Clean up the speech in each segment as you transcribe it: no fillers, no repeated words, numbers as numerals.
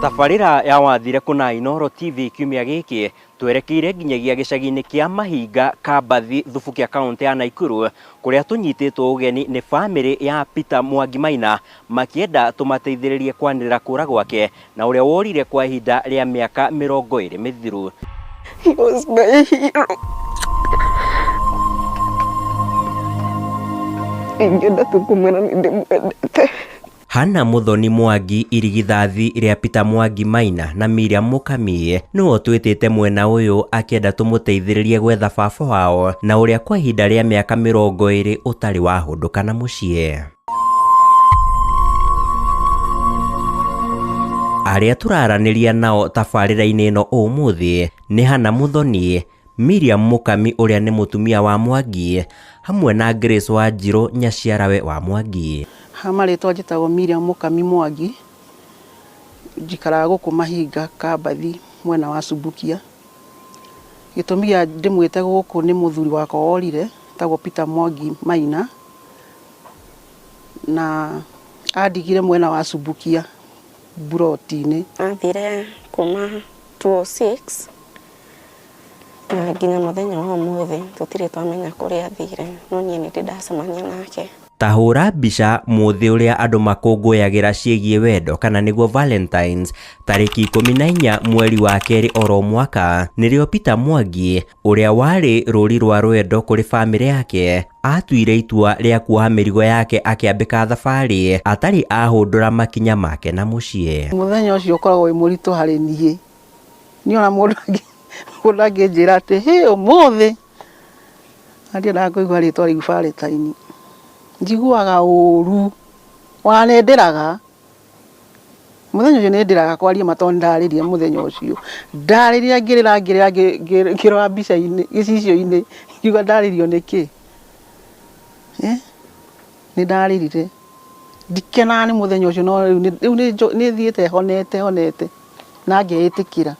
Tabarĩra ya Wathire Kũna Inooro TV kiumia gĩkĩ twerekeire nginyagia gĩcagi-inĩ kĩa Mahinga, Kambathi, Thubukia kaũntĩ ya Naikuru kũrĩa tũnyitĩtwo ũgeni nĩ bamĩrĩ ya Peter Mwangi Maina makĩenda tũmateithĩrĩrie kwanĩrĩra kũra gwake na ũrĩa worire kwa ihinda rĩa mĩaka 20 mĩthiru. He was my hero. Ingĩenda tu kũmwĩra nĩ ndĩmwendete. Hannah Muthoni Mwangi irigithathi rĩa Peter Mwangi Maina na Miriam Mũkami nĩwe ũtwĩtĩte mwena ũyũ akĩenda tũmũteithĩrĩrie gwetha baba wao na ũrĩa kwa ihinda rĩa mĩaka 20 ũtarĩ wahũndũka na mũciĩ. Arĩa tũraranĩria nao tabarĩra-inĩ ĩno ũmũthĩ nĩ Hannah Muthoni, Miriam Mũkami ũrĩa nĩ mũtumia wa Mwangi hamwe na Grace Wanjirũ nyaciarawe wa Mwangi. Ha marĩtwa njĩtagwo Miriam Mũkami Mwangi, njikaraga gũkũ Mahinga Kambathi mwena wa Subukia. Gĩtũmi gĩa ndĩmwĩte gũkũ nĩ mũthuri wakwa worire etagwo Peter Mwangi Maina, na andigire mwena wa Subukia mburoti-inĩ. Athire kuma 206 na nginya mũthenya wa ũmũthĩ tũtirĩ twamenya kũrĩa athire, no niĩ nĩ ndĩ ndacemania nake. Ta hũra mbica mũthĩ ũrĩa andũ makũngũyagĩra ciĩgiĩ wendo kana nĩguo Valentines tarĩki 14 mweri wa kerĩ oro mwaka nĩrĩo Peter Mwangi ũrĩa warĩ rũri rwa rwendo kũrĩ bamĩrĩ yake atuire itua rĩa kuoha mĩrigo yake akĩambĩka thabarĩ atarĩ ahũndũra makinya make na mũciĩ. Mũthenya ũcio ũkoragwo wĩ mũritũ harĩ niĩ. Niĩ ona mũndũ angĩnjĩra atĩ hĩ ũmũthĩ na ndiendaga kũigua rĩtwa rĩu Valentine, njiguaga ũru ona nĩ ndĩraga. Mũthenya ũcio nĩ ndĩraga kwaria ma tondũ ndarĩrire mũthenya ũcio. Ndarĩrire ngĩrĩra ngĩrĩra ngĩrora mbica-inĩ gĩcicio-inĩ ngiuga ndarĩrio nĩkĩ? Nĩ ndarĩrire. Ndikenaga nĩ mũthenya ũcio no rĩu nĩ thiĩte honete honete na ngeĩtĩkĩra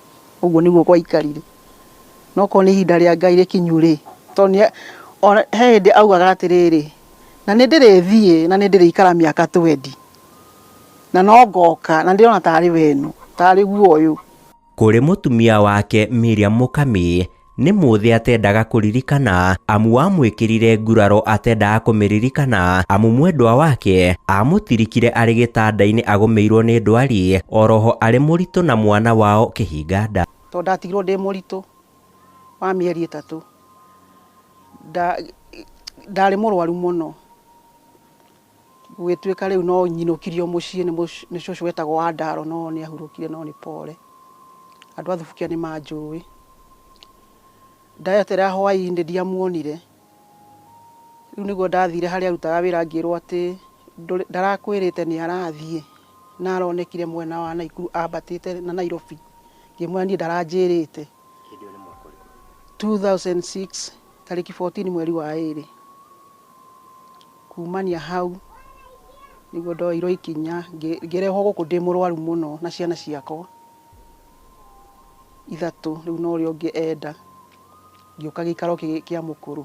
ũguo nĩguo gwaikarire. No korwo nĩ ihinda rĩa Ngai rĩkinyu rĩ, tondũ he hĩndĩ augaga atĩrĩrĩ, na nĩ ndĩrĩthiĩ na nĩ ndĩrĩikara mĩaka 20 na no ngoka na ndĩrona tarĩ wenu tarĩ guo ũyũ. Kũrĩ mũtumia wake Miriam Mũkami nĩ mũthĩ atendaga kũririkana amu wamwĩkĩrire nguraro atendaga kũmĩririkana amu mwendwa wake amũtirikire arĩ gĩtanda-inĩ agũmĩirwo nĩ ndwari oroho arĩ mũritũ na mwana wao kĩhinga nda. Tondũ ndatigirwo ndĩ mũritũ wa mĩeri 3, ndarĩ mũrwaru mũno gũgĩtuĩka rĩu no nyinũkirio mũciĩ nĩ cũcũ wetagwo Wandaro no nĩ ahurũkire no nĩ pole. Andũ a Thubukia nĩ manjũĩ. Ndetera hwaĩ-inĩ ndiamuonire. Rĩu nĩguo ndathire harĩa arutaga wĩra ngĩrwo atĩ ndarakwĩrĩte nĩ arathiĩ na aronekire mwena wa Naikuru ambatĩte na Nairobi. Ngĩmwĩra niĩ ndaranjĩrĩte. 2006 tarĩki 14 mweri wa 2. Kumania hau nĩguo ndoirwo ikinya ngĩrehwo gũkũ ndĩ mũrwaru mũno na ciana ciakwa 3 rĩu no ũrĩa ũngĩ enda ngĩũka gĩikaro kĩa mũkũrũ.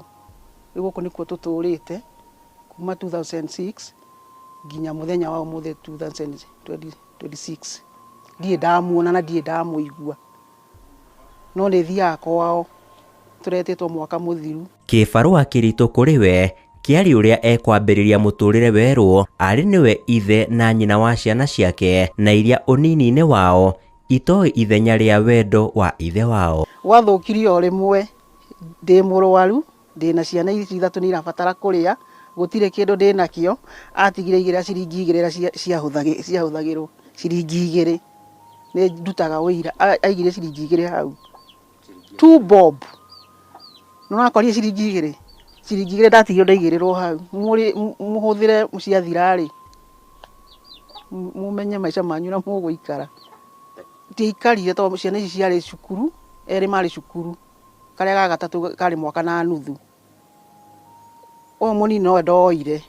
Rĩu gũkũ nĩkuo tũtũrĩte kuma 2006 nginya mũthenya wa ũmũthĩ 2026. Ndirĩ ndamuona na ndirĩ ndamũigua no nĩ thiaga kwao tũretĩtwo mwaka mũthiru. Kĩbarũa kĩritũ kũrĩ we kĩarĩ ũrĩa ekwambĩrĩria mũtũrĩre werũ arĩ nĩwe ithe na nyina wa ciana ciake na iria ũnini-inĩ wao itoĩ ithenya rĩa wendo wa ithe wao. Gwathũkirie o rĩmwe ndĩ mũrwaru ndĩna ciana ici 3 nĩ irabatara kũrĩa gũtirĩ kĩndũ ndĩnakĩo atigire igĩrĩ ciringi 2 iria ciahũthagĩrwo ciringi 2 nĩ ndutaga ũira aigire ciringi 2 hau 2 bob nĩ ũrakorire ciringi 2 ciringi 2 ndatigirwo ndaigĩrĩrwo hau mũhũthĩre ciathira rĩ mumenye maica manyu na mũgũikara. Ndiaikarire tondũ ciana ici ciarĩ cukuru, erĩ marĩ cukuru, karĩa ga gatatũ karĩ mwaka na nuthu. Ũyũ mũnini nowe ndoire,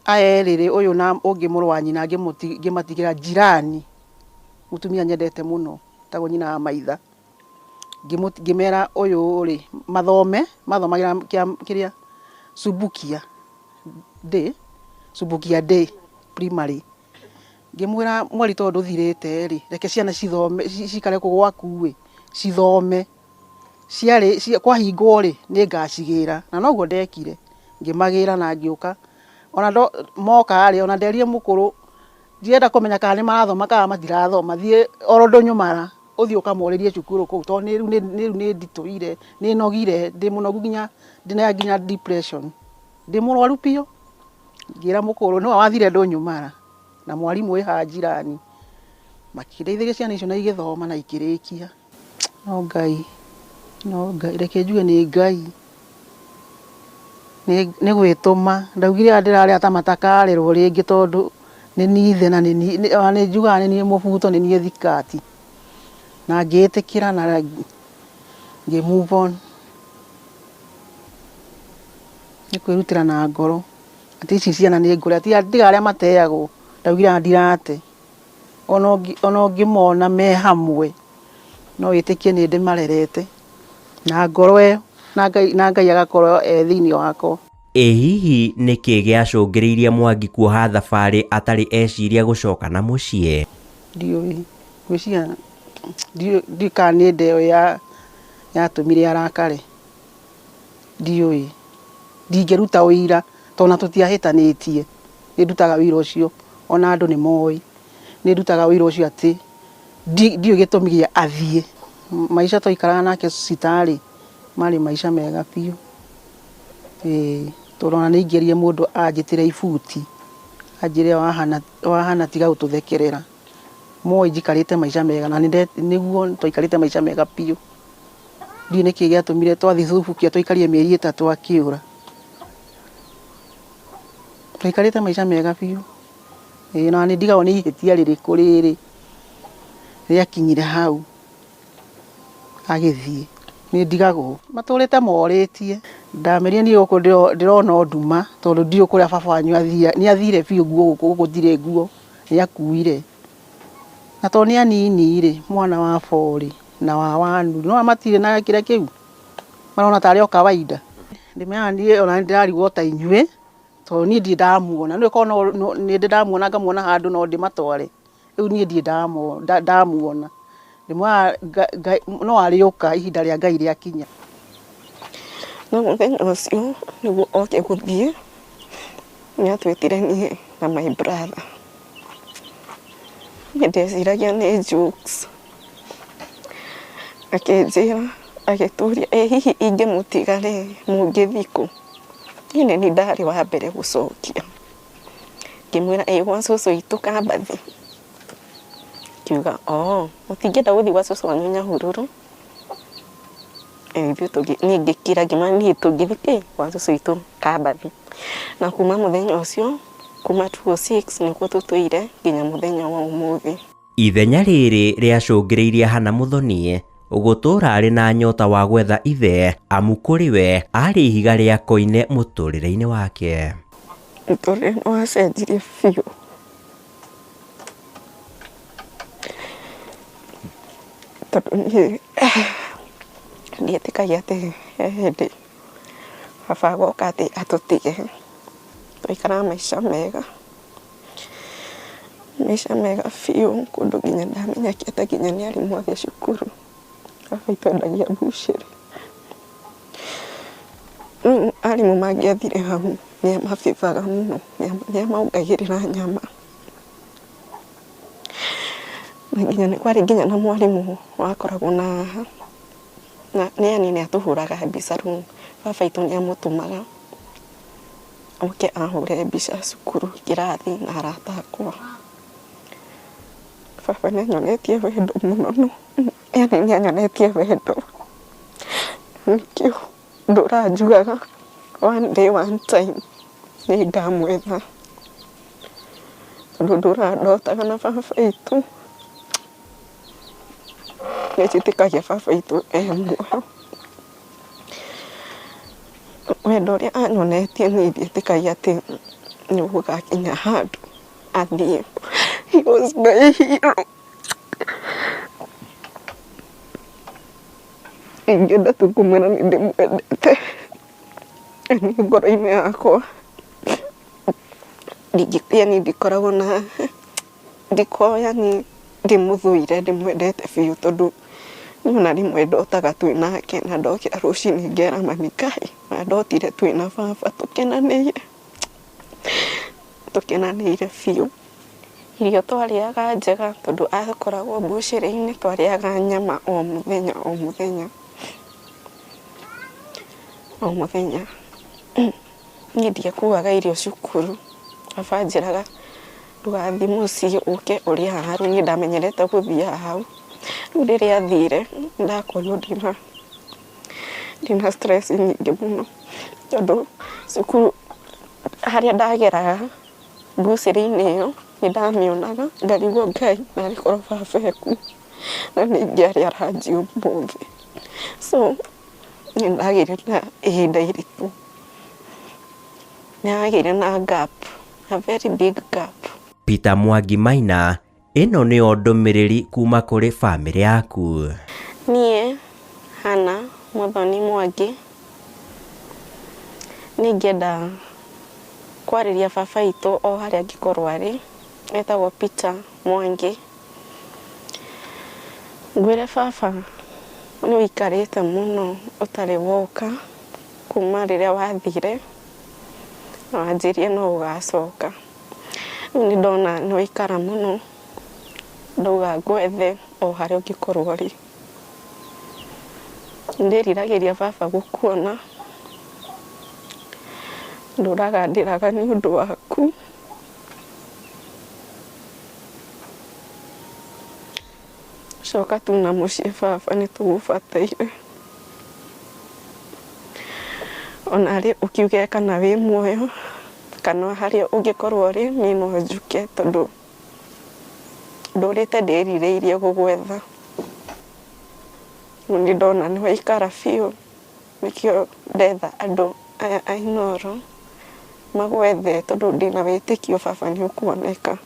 aya erĩ rĩ, ũyũ na ũngĩ mũrũ wa nyina ngĩmatigĩra jirani, mũtumia nyendete mũno etagwo nyina wa Maitha. Ngĩmera ũyũ rĩ mathome, mathomagĩra kĩrĩa Subukia Day, Subukia Day primary. Ngĩmwĩra mweri tondũ ndũthirĩte rĩ, reke ciana cithome, cikare kũ gwaku ĩ, cithome. Ciarĩ kwahingwo rĩ, nĩ ngacigĩra. Na noguo ndekire, ngĩmagĩra na ngĩũka. Ona moka rĩ, ona nderire mũkũrũ, ndirenda kũmenya kana nĩ marathoma kana matirathoma, thiĩ oro ndũnyũmara, ũthiĩ ũkamorĩrie cukuru kũu, tondũ rĩu nĩ nditũhire, nĩ nogire, ndĩ mũnogu nginya ndĩna nginya depression. Ndĩ mũrwaru biũ. Ngĩra mũkũrũ nĩwe wathire ndũnyũmara na mwarimũ wĩ haha njirani. Makĩndeithĩrĩria ciana icio na igĩthoma na ikĩrĩkia. No Ngai, no Ngai, reke njuge nĩ Ngai. Nĩ gwĩtũma. Ndaugire aya ndĩrarera ta matakarerwo rĩngĩ tondũ nĩ niĩ ithe na nĩ njugaga nĩ niĩ mũbuto, nĩ niĩ thikati. Na ngĩĩtĩkĩra na ngĩ move on. Nĩ kwĩrutĩra na ngoro atĩ ici ciana nĩ ngũrera, tiga arĩa mateagwo, ndaugire aya ndirate. Ona ũngĩmona me hamwe no wĩtĩkie nĩ ndĩmarerete na ngoro ĩyo, na Ngai agakorwo e thĩinĩ wakwa. Ĩ hihi nĩkĩ gĩacũngĩrĩirie Mwangi kuoha thabarĩ atarĩ eciria gũcoka na mũciĩ? Ndiũĩ, ngwĩciria ndiũĩ kana nĩ nda ĩyo yatũmire arakare. Ndiũĩ, ndingĩruta ũira tondũ ona tũtiahĩtanĩtie. Nĩ ndutaga ũira ũcio ona andũ nĩ moĩ. Nĩ ndutaga ũira ũcio atĩ ndiũĩ gĩtũmi gĩa athiĩ. Maica twaikaraga nake citarĩ marĩ maica mega biũ. Ĩĩ, tondũ ona nĩ ingĩerire mũndũ anjĩtĩre ibuti, anjĩre wahana tiga gũtũthekerera. Moĩ njikarĩte maica mega na nĩguo twaikarĩte maica mega biũ. Ndiũĩ nĩkĩ gĩatũmire twathiĩ Subukia twaikarire mĩeri 3 akĩũra. Twaikarĩte maica mega biũ. Ĩĩ, na nĩ ndigagwo nĩ ihĩtia rĩrĩkũ rĩrĩ rĩakinyire hau agĩthiĩ. Nĩ ndigagwo. Matũrĩte morĩtie. Ndamerire niĩ gũkũ ndĩrona nduma tondũ ndiũĩ kũrĩa baba wanyu nĩ athire biũ nguo gũkũ gũtirĩ nguo, nĩ akuire. Na tondũ nĩ anini rĩ, mwana wa 4 rĩ na wa 1, no matirĩ na kĩrĩa kĩu, marona tarĩ o kawaida. Ndĩmeraga niĩ ona nĩ ndĩrarigwo ta inyuĩ, tondũ niĩ ndirĩ ndamuona. Nĩũĩ korwo nĩ ndĩ ndamuona ngamuona handũ no ndĩmatware. Rĩu niĩ ndirĩ ndamuona. Ndĩmwĩraga no arĩũka ihinda rĩa Ngai rĩakinya. Na mũthenya ũcio nĩguo oke gũthiĩ, nĩ atwĩtire niĩ na my brother. Niĩ ndeciragia nĩ jokes. Akĩnjĩra, agĩtũria, ĩ hihi ingĩmũtiga rĩ, mũngĩthiĩ kũ? Niĩ nĩ niĩ ndarĩ wa mbere gũcokia. Ngĩmwĩra ĩ gwa cũcũ witũ Kambathi. Akiuga oo, mũtingĩenda gũthiĩ gwa cũcũ wanyu Nyahururu? Niĩ ngĩkira ngĩmwĩra niĩ tũngĩthiĩ kĩ gwa cũcũ witũ Kambathi. Na kuma mũthenya ũcio, kuma 2006 nĩkuo tũtũire nginya mũthenya wa ũmũthĩ. Ithenya rĩrĩ rĩacũngĩrĩirie Hannah Muthoni gũtũra arĩ na nyota wa gwetha ithe, amu kũrĩ we arĩ ihiga rĩa koine mũtũrĩre-inĩ wake. Mũtũrĩre nĩ wacenjirie biũ. Tondũ niĩ ndietĩkagia atĩ he hĩndĩ baba agoka atĩ atũtige. Twaikaraga maica mega, maica mega biũ kũndũ nginya ndamenyekete nginya nĩ arimũ othe cukuru. Baba witũ endagia mbucĩrĩ. Rĩu arimũ mangĩathire hau nĩ amabĩbaga mũno, nĩ amaongagĩrĩra nyama. Na nginya nĩ kwarĩ nginya na mwarimũ wakoragwo na yani nĩ atũhũraga mbica rĩu baba witũ nĩ amũtũmaga oke ahũre mbica cukuru kĩrathi na arata akwa. Baba nĩ anyonetie wendo mũno no yani nĩ anyonetie wendo. Nĩkĩo ndũraga njugaga one day one time nĩ ngamwetha. Tondũ ndũraga ndotaga na baba witũ. Nĩ njĩtĩkagia baba witũ e muoyo. Wendo ũrĩa anyonetie niĩ ndiĩtĩkagia atĩ nĩ gũgakinya handũ athiĩ. He was my hero. Ingĩenda tu kũmwĩra nĩ ndĩmwendete. Niĩ ngoro-inĩ yakwa yani ndikoragwo na Ndikoĩ yani ndĩmũthũire ndĩmwendete biũ tondũ niĩ ona rĩmwe ndotaga twĩ nake na ndokĩra rũcinĩ ngera mami Ngai na ndotire twĩna baba tũkenanĩire, tũkenanĩire biũ. Irio twarĩaga njega tondũ akoragwo mbucĩrĩ-inĩ twarĩaga nyama o mũthenya o mũthenya o mũthenya. Niĩ ndiakuaga irio cukuru, baba anjĩraga ndũgathiĩ mũciĩ ũke ũrĩe haha, rĩu niĩ ndamenyerete gũthiaga hau. Rĩu rĩrĩa athire nĩndakorirwo ndĩna stress nyingĩ mũno, tondũ cukuru harĩa ndageraga mbucĩrĩ-inĩ ĩyo nĩndamĩonaga ngarigwo Ngai narĩ korwo baba ekuo na nĩ ingĩarĩa ranji ũmũthĩ. So nĩndagĩire na ihinda iritũ, nĩhagĩire na gap, a very big gap. Peter Mwangi Maina, ĩno nĩyo ndũmĩrĩri kuma kũrĩ bamĩrĩ yaku. Niĩ Hannah Muthoni Mwangi, nĩ ingĩenda kwarĩria baba witũ o harĩa angĩkorwo arĩ, etagwo Peter Mwangi. Ngwĩre baba nĩ ũikarĩte mũno ũtarĩ woka kuma rĩrĩa wathire na wanjĩrire no ũgacoka. Rĩu nĩ ndona nĩ waikara mũno ndauga ngwethe o harĩa ũngĩkorwo ũrĩ. Nĩ ndĩriragĩria baba gũkuona, ndũraga ndĩraga nĩ ũndũ waku. Coka tu na mũciĩ baba nĩ tũgũbataire. Ona arĩ ũkiuge kana wĩ muoyo kana harĩa ũngĩkorwo ũrĩ niĩ no njũke tondũ ndũrĩte ndĩrirĩirie gũgwetha. Rĩu nĩ ndona nĩ waikara biũ nĩkĩo ndetha andũ aya a Inooro magwethe tondũ ndĩna wĩtĩkio baba nĩ ũkuoneka.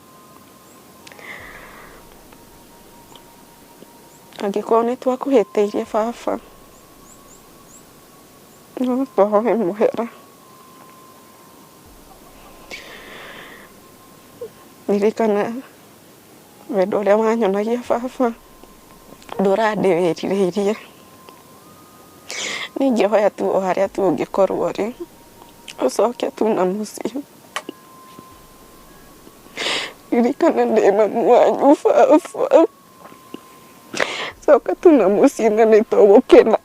Angĩkorwo nĩ twakũhĩtĩirie baba, no tũhoe mũhera. Ririkana wendo ũrĩa wanyonagia baba, ndũraga ndĩwĩrirĩirie. Niĩ ingĩhoya tu o harĩa tu ũngĩkorwo ũrĩ, ũcoke tu na mũciĩ. Ririkana ndĩ mami wanyu baba. Coka tu na mũciĩ na nĩ tũgũkena.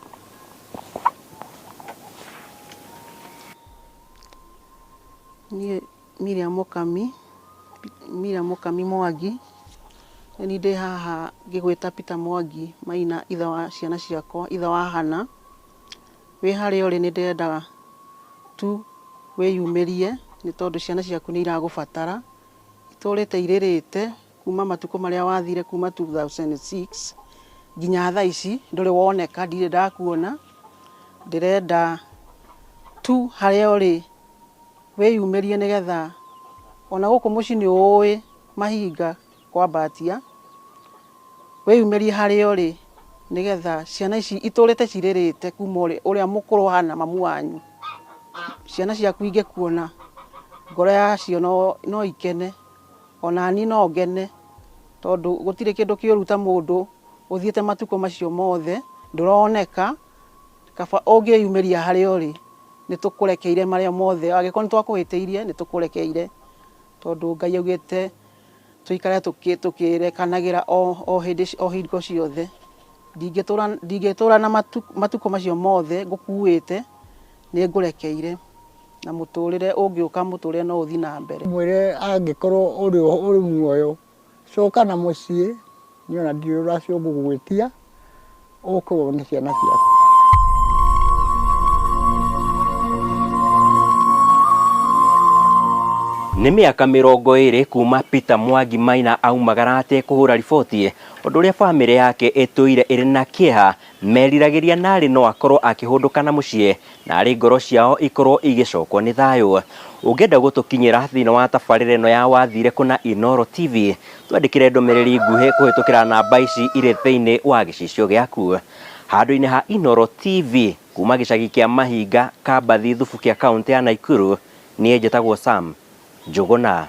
Niĩ Miriam Mũkami, Miriam Mũkami Mwangi, nĩ niĩ ndĩ haha ngĩgwĩta Peter Mwangi Maina, ithe wa ciana ciakwa, ithe wa Hannah. Wĩ harĩa ũrĩ nĩ ndĩrenda tu wĩyumĩrie nĩ tondũ ciana ciaku nĩ iragũbatara. Itũrĩte irĩrĩte kuma matukũ marĩa wathire kuma 2006 nginya thaa ici ndũrĩ woneka, ndirĩ ndakuona. Ndĩrenda tu harĩa ũrĩ wĩyumĩrie nĩgetha ona gũkũ mũciĩ nĩ ũĩ mahinga kwambatia, wĩyumĩrie harĩa ũrĩ nĩgetha ciana ici itũrĩte cirĩrĩte kuma ũrĩa mũkũrũ hana mamu wanyu. Ciana ciaku ingĩkuona ngoro yacio no ikene, ona niĩ no ngene tondũ gũtirĩ kĩndũ kĩũru ta mũndũ ũthiĩte matukũ macio mothe ndũroneka, kaba ũngĩyumĩria harĩa ũrĩ nĩ tũkũrekeire marĩa mothe, angĩkorwo nĩ twakũhĩtĩirie nĩ tũkũrekeire tondũ Ngai augĩte tũikare tũkĩrekanagĩra o hĩndĩ o hingo ciothe. Ndingĩtũra na matukũ macio mothe ngũkuĩte nĩ ngũrekeire na mũtũrĩre ũngĩũka mũtũrĩre no ũthiĩ na mbere. Mwĩre angĩkorwo ũrĩ muoyo coka na mũciĩ, niĩ ona ndirĩ rũracio ngũgwĩtia, ũke wone ciana ciaku. Nĩ mĩaka 20 kuma Peter Mwangi Maina aumagara atekũhũra riboti, ũndũ ũrĩa bamĩrĩ yake ĩtũire ĩrĩ na kĩeha, meriragĩria narĩ no akorwo akĩhũndũka na mũciĩ, narĩ ngoro ciao ikorwo igĩcokwo nĩ thayũ. Ũngĩenda gũtũkinyĩra thĩinĩ wa tabarĩra ĩno ya Wathire Kũ na Inooro TV, twandĩkĩre ndũmĩrĩri nguhĩ kũhĩtũkĩra namba ici irĩ thĩinĩ wa gĩcicio gĩaku. Handũ-inĩ ha Inooro TV, kuma gĩcagi kĩa Mahinga, Kambathi, Thubukia, kaũntĩ ya Naikuru, niĩ njĩtagwo Sam Njũgũna.